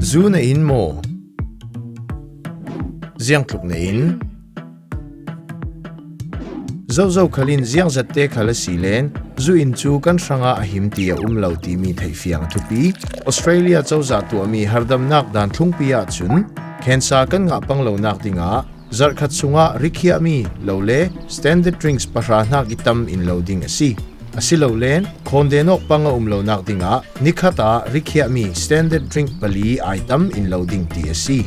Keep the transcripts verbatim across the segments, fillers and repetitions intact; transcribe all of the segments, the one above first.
Zu na in maw? Ziangtluk na in? Zozo khalin ziangzatte khal a si len, zu in cu kan hrangah a him ti a um lo timi theihfiang a thupi. Australia cozah tuahmi hardamnak dan thlungpi ahcun, cancer kan ngah pang lonak dingah, zarhkhat sungah rikhiahmi lo le standard drinks pahra hnak i tam in lo ding a si. Asilole, khawndenawk pang a um lonak dingah nikhat ah rikhiahmi standard drink pali ai tam in lo ding ti a si.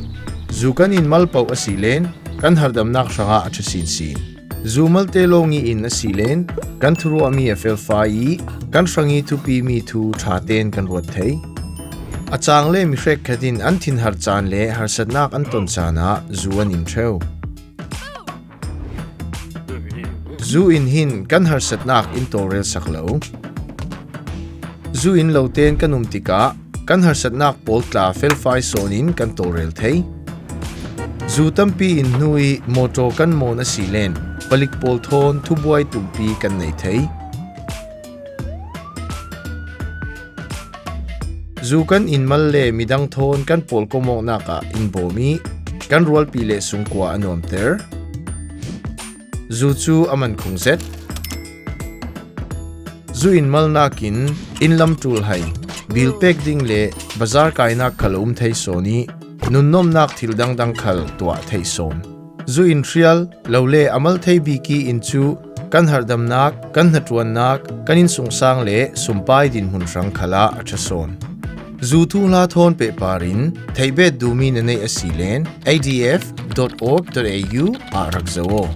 Zu kan in mal paoh a si len, kan hardamnak hrangah a ṭha sinsin. Zu malte lawng i in a si len, kan thuruahmi a felfai i kan hrang i thupimi thu ṭha tein kan ruat thei. A cang le mi hrekkhat in an thinhar caan le harsatnak an ton caan ah zu an in ṭheu. Zu in hin kan harsatnak in tawlrel sak lo. Zu in lo tein kan um tikah kan harsatnak pawl tla felfai sawn in kan tawlrel thei. Zu tampi in hnu i mawṭaw kan mawn a si len, palik pawl thawn thubuai tumpi kan nei thei. Zu kan in mal le midang thawn kan pawlkom awknak ah in bawm i kan rualpi le sungkua a nuamter. Zu cu a man khung zet. Zu in malnak in inn lam ṭul hai, bil pek ding le bazar kainak khal a um thei sawn i nunnomnak thil dangdang khal tuah thei sawn. Zu in hrial lo le a mal thei bik i in cu kan harhdamnak, kan hnaṭuannak, kan innsungsang le sumpai dinhmun hrang khalah a ṭha sawn. Zu thuhla thawn pehpar in theihbet duhmi na neih a si len A D F dot org dot A U ah rak zoh aw.